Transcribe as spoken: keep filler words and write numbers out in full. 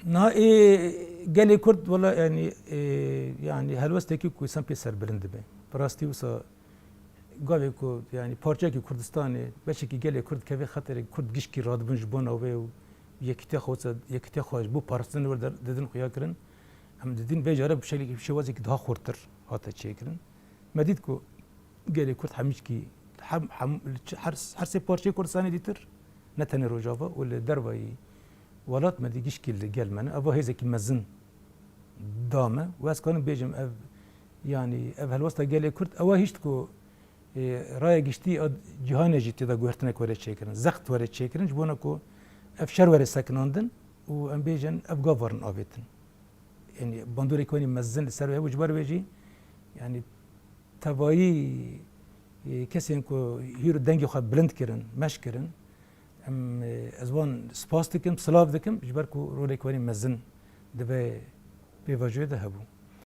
Niha ê gelê Kurd wela, yanî, ê, yanî helwestekî ku însan pê serbilind dibe. Bi rastî wisa gavê ku, yanî, parçeyekî Kurdistanê, beşekî gelê Kurd keve xeterê, Kurd gişkî radibin ji bona wê û yekîtiya xwe wisa, yekîtiya xwe ji bo parastina wê der-, didin xuya kirin. Em didin vê care bi şeklekî, bi şêwazekî daha xurtir hate çêkirin. Me dît ku gelê Kurd hemîşkî, hem, hem, li çi-, her, her sê parçeyê Kurdistanê dîtir, ne tenê Rojava û li dervayî welat me dî gişkî li gel me ne. Eva hêzekî mezin da me. Û ez kanim bêjim ev, yanî ev helwesta gelê Kurd, ewa hişt ku, e, raya giştî a cîhanê jî tê de guhertinek were çêkirin, zext were çêkirin, ji bona ku ev şer were sekinandin û em bêjin ev gav werin avêtin. Yanî bandorek wenî mezin li ser wê hebû, ji ber wê jî, yanî tevayî, e, kesên ku hîro dengê xwe bilind kirin, meş kirin, em, e, ez wan spas dikim, silav dikim, ji ber ku rolek wenî mezin di vê pêvajoyê de hebû.